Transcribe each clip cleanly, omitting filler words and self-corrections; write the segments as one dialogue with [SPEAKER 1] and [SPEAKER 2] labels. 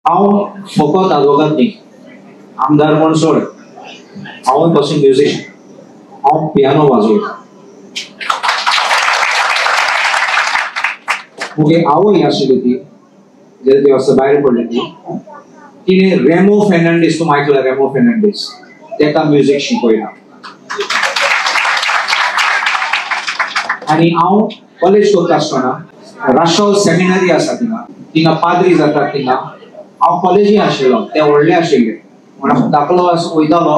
[SPEAKER 1] हांव फकत आदवोगाद न्ही, आमदार म्हण सोड, हांव पासून म्युजिशियन, हांव पियानो वाजोयता. मुगे आवय आशिल्ली ती जेन्ना ती वर्सा भायर पडली ती तिणें रेमो फेर्नांडीस, तूं आयकला रेमो फेर्नांडीस, तेका म्युजीक शिकयला. आनी हांव कॉलेज करता आसतना राशोल सेमिनरी आसा थिंगा, थिंगा पाद्री जातात थिंगा. हांव कॉलेजी आशिल्लो, ते व्हडले आशिल्ले म्हणून धाकलो वयतालो,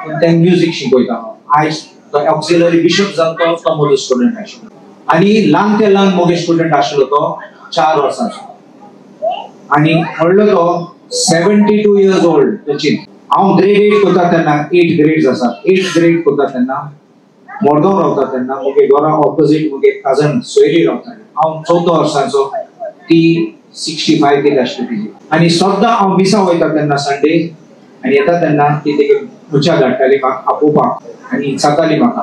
[SPEAKER 1] पूण ते म्युजीक शिकयतालो. आयज तो ऑक्सिलरी बिशप जावन तो म्हजो स्टुडंट आशिल्लो. आनी ल्हान ते ल्हान म्हगे स्टुडंट आशिल्लो तो 4 वर्सांचो, आनी व्हडलो तो 72 इयर्स ओल्ड. तेची हांव ग्रेड 8 करता तेन्ना, 8 ग्रेड्स आसात, 8 ग्रेड करता तेन्ना मडगांव रावता तेन्ना म्हगे घरा ऑपोजीट म्हगे कजन सोयरी रावताली. हांव 14 वर्सांचो, ती 65 कितें आशिल्ली तिजी. आनी सद्दां हांव मिसा वयता तेन्ना संडे, आनी येता तेन्ना ती तेगे उच्या धाडटाली म्हाका आपोवपाक आनी विचारताली म्हाका,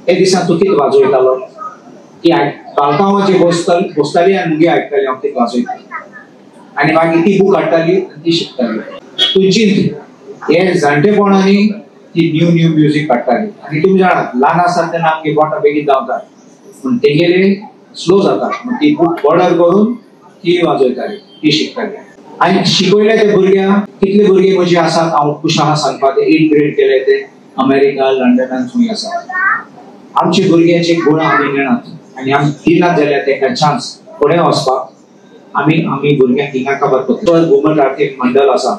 [SPEAKER 1] हे दिसा तूं कितें वाजयतालो? ती बालकांवाचेर बसताली आनी मुगे आयकताली हांव कितें वाजयतालो. आनी मागीर ती बूक हाडटाली आनी ती शिकताली. तूं चिंत हे जाणटेपणांनी ती न्यू न्यू म्युजीक काडटाली. आनी तुमी जाणात ल्हान आसतात तेन्ना आमगे बोटां बेगीन धांवतात, पूण तेगेले स्लो जातात, पूण ती बूक ऑर्डर करून ती वाजयताली, ती शिकताली. आनी शिकयले ते भुरग्यांक, कितले भुरगे म्हजे आसात हांव खुश आहा सांगपाक, ते 8 ग्रेड केले, ते अमेरिका लंडनान खंय आसात. आमचे भुरग्यांचे गुण आमी नेणात आनी आमी दिनात जाल्यार तांकां चान्स फुडें वचपाक आमी आमी भुरग्यांक थिंगा काबार करता. घुमट आरतीक मंडळ आसा,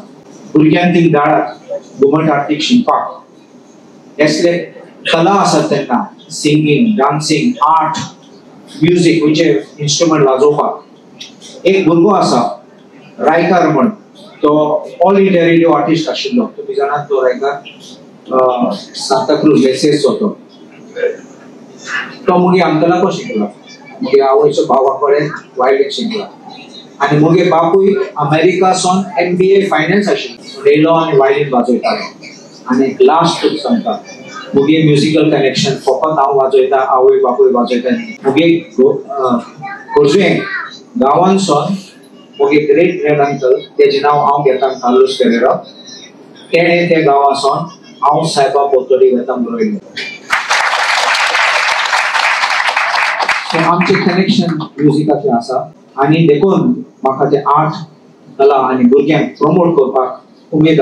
[SPEAKER 1] भुरग्यांक थिंग धाडात घुमट आरतीक शिकपाक. असले कला आसात तेन्ना, सिंगींग, डान्सिंग, आर्ट, म्युजीक, खंयचे इन्स्ट्रुमेंट वाजोवपाक. एक भुरगो आसा रायकार म्हण, तो ऑल इंडिया रेडियो आर्टिस्ट आशिल्लो, तुमी जाणात तो रायकार सांताक्रूज लेसेसचो. तो मुगे अंकलाको शिकला, मुगे आवयचो भावा कडेन वायलीन शिकला. आनी मुगे बापूय अमेरिका सावन MBA finance आशिल्लो, येयलो आनी वायलीन वाजयतालो. आनी लास्ट तुका सांगता, मुगे म्युजिकल कनेक्शन फकत हांव वाजयता, आवय बापूय वाजयता न्ही. मुगे खोर्जुवें गांवांसून मुगे ग्रेट ग्रँड अंकल, तेजें नांव हांव घेता कार्लोस फेरेरा, तेणें त्या गांवांसून हांव सायबा पोतोडी वेता बरयलें. सो आमचें कनेक्शन म्युजिकाचें आसा आनी देखून म्हाका तें आर्ट, कला आनी भुरग्यांक प्रमोट करपाक उमेद.